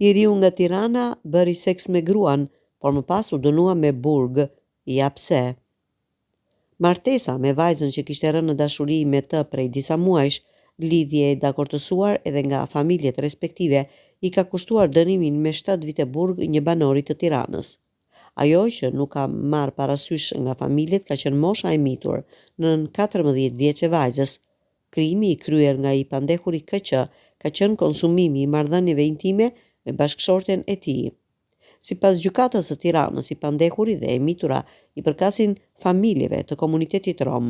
I riu nga Tirana bëri seks me gruan, por më pas u dënua me burg. Ja pse. Martesa me vajzën që kishte rënë në dashuri me të prej disa muajsh, lidhje e dakortësuar edhe nga familjet respektive, i ka kushtuar dënimin me shtatë vite burg një banori të Tiranës. Ajo që nuk ka marrë parasysh nga familjet ka qenë mosha e mitur, nën 14 vjeç e vajzës. Krimi i kryer nga i pandehuri KQ ka qenë konsumimi i marrëdhënieve intime me bashkëshorten e tij. Sipas Gjykatës së Tiranës, i pandehuri dhe e mitura i përkasin familjeve të komunitetit rom.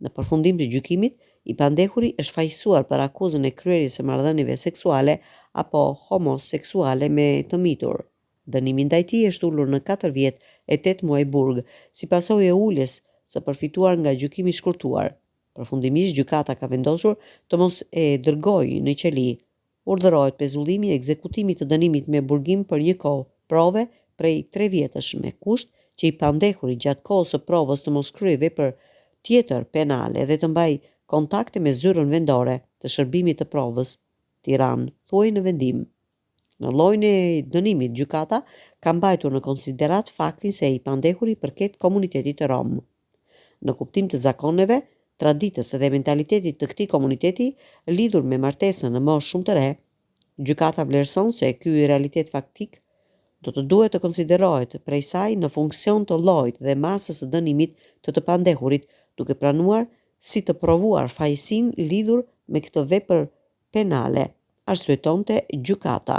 Në përfundim të gjykimit, i pandehuri është fajësuar për akuzën e kryerjes së marrëdhënieve seksuale apo homoseksuale me të mitur. Dënimi ndaj tij është ulur në katër vjet e tetë muaj burg, si pasojë e uljes së përfituar nga gjykimi i shkurtuar. Përfundimisht gjykata ka vendosur të mos e dërgojë në qeli. Urdhërohet pezullimi i ekzekutimit të dënimit me burgim për një kohë prove prej tre vjetësh me kusht që i pandehuri gjatë kohës së provës të mos kryejë vepër tjetër penale dhe të mbajë kontakte me zyrën vendore të shërbimit të provës, Tiranë, thuhej në vendim. Në llojin e dënimit gjykata ka mbajtur në konsideratë faktin se i pandehuri i përket komunitetit rom. Në kuptim të zakoneve, traditës dhe mentalitetit të këtij komuniteti lidhur me martesën në moshë shumë të re, gjykata vlerëson se ky realitet faktik do të duhet të konsiderohet prej saj në funksion të llojit dhe masës së dënimit të të pandehurit, duke pranuar si të provuar fajësinë lidhur me këtë vepër penale, arsyetonte gjykata.